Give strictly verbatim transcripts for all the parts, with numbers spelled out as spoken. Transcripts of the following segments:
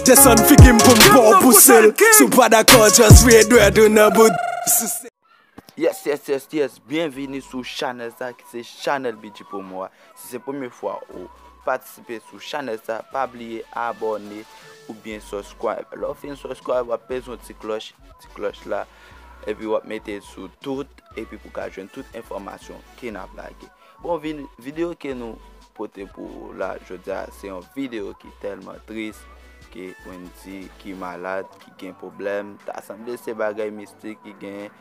Desann figi m pou m ba w pouse l. Si w pa dakò, just red red ou nan bout. Yes, yes, yes, yes. Byenvini sou chanèl sa ki se chanèl B G Promo a. Si se premye fwa ou patisipe sou chanèl sa, pa bliye abòne oubyen subscribe. Lè w fin subscribe, w ap peze yon ti klòch, ti klòch la, epi w ap mete l sou tout, epi pou w ka jwenn tout enfòmasyon ke n ap lage. Bon, vi-, videyo ke nou pote pou ou la jodi a, se yon videyo ki tèlman tris, ke Wendy ki malad, ki gen pwoblèm. Ta sanble se bagay mistik ki genyen.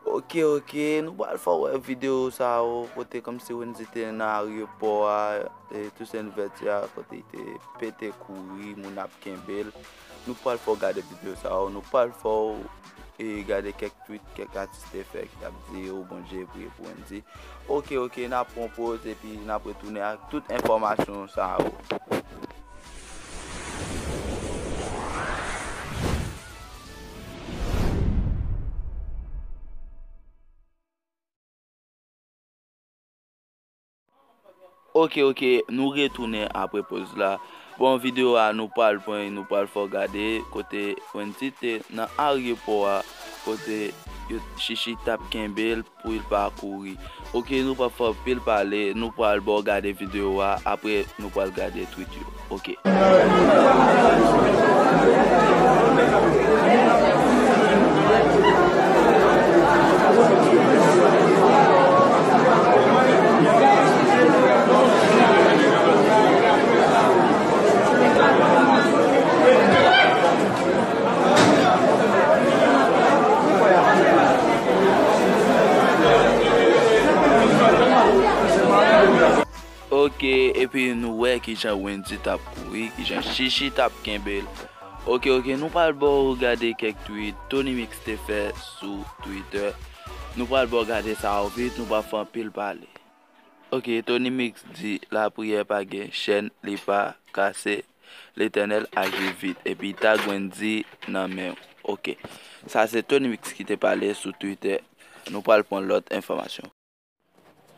Oke, oke, nou pral fè w wè videyo sa yo, kote kòmsi Wendy te nan aryopò a, e, Toussaint Louverture a, kote li te pete kouri, moun ap kenbe l. Nou pral fè w gade videyo sa yo, nou pral fè w, e, gade kèk tweet, kèk atis te fè ki t ap di, "O Bondye, priye pou Wendy." Oke, oke, n ap pran poz epi n ap retounen ak tout enfòmasyon sa yo. Oke, oke, nou retounen apre poz la. Bon, videyo a nou pral pran, nou pral fè w gade kote Wendy te nan aryopò a, kote yo, Chichi t ap kenbe l pou l pa kouri. Oke, nou pap fè anpil pale, nou pral ba w gade videyo a, apre nou pral gade tweet yo. Oke. Oke, epi nou wè kijan Wendy t ap kouri, kijan Chichi t ap kenbe l. Oke, oke, nou pral ba w gade kèk tweet Tony Mix te fè sou Twitter. Nou pral ba w gade sa yo vit, nou pa fè anpil pale. Oke, Tony Mix di lapriyè pa gen chèn, li pa kase, Letènèl aji vit, epi tag Wendy nan men w. Oke. Sa se Tony Mix ki te pale sou Twitter. Nou pral pran lòt enfòmasyon.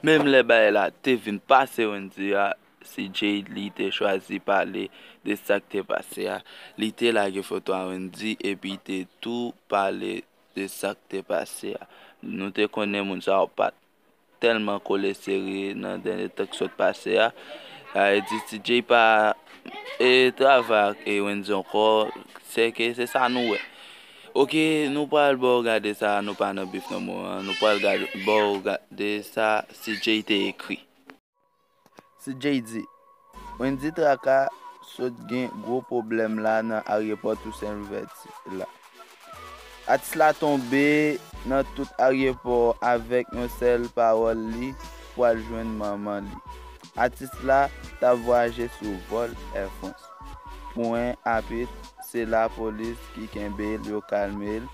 Menm lè bagay la te vin pase Wendy a, C J li te chwazi pale de sa k te pase a. Li te lage foto a Wendy epi te tou pale de sa k te pase a. Nou te konnen moun sa yo pa t tèlman kole sere nan dènye tan k sot pase a. Sa vle di C J pa, e, travay ak, e, Wendy ankò, se ke se sa nou wè. Oke, nou pral ba w gade sa, nou pa nan bif nan moman an, nou pral gade, ba w gade sa C J te ekri. C J di, Wendy Traka sot gen gwo pwoblèm la nan aryopò Toussaint Louverture la. Atis la tonbe nan tout aryopò avèk yon sèl pawòl, li pral jwenn manman li. Atis la t ap vwayaje sou vòl Air France. Pou en apit, se lapolis ki kenbe l, yo kalme l,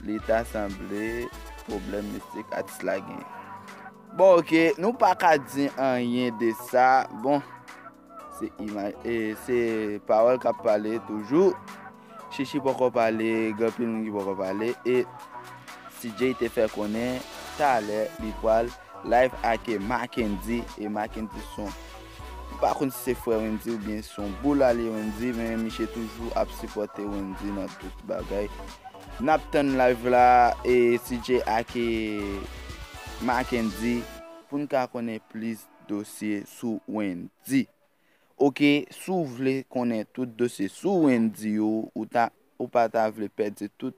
li ta sanble pwoblèm mistik atis la genyen. Bon, oke, nou pa ka di anyen de sa. Bon, se imaj, e, se pawòl k ap pale toujou. Chichi poko pale, gen anpil moun ki poko pale. E C J te fè konnen talè li pral live ak Mackendy, e Mackendy se yon, m pa konn si se frè Wendy oubyen se yon boul ale Wendy, men misye toujou ap sipòte Wendy nan tout bagay. N ap tann live la, e C J ak, e, Mackendy, pou n ka konnen plis dosye sou Wendy. Oke, si w vle konnen tout dosye sou Wendy yo, ou ta, ou pa ta vle pèdi tout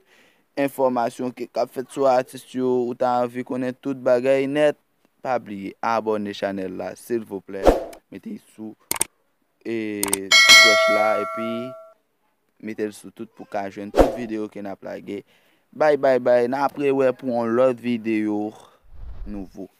enfòmasyon ke k ap fèt sou atis yo, ou ta anvi konnen tout bagay nèt, pa bliye abòne chanèl la, silvouplè. Mete sou, e, sou klòch la, epi mete l sou tout pou ka jwenn tout videyo ke n ap lage. Bay, bay, bay, n ap rewè pou yon lòt videyo nouvo.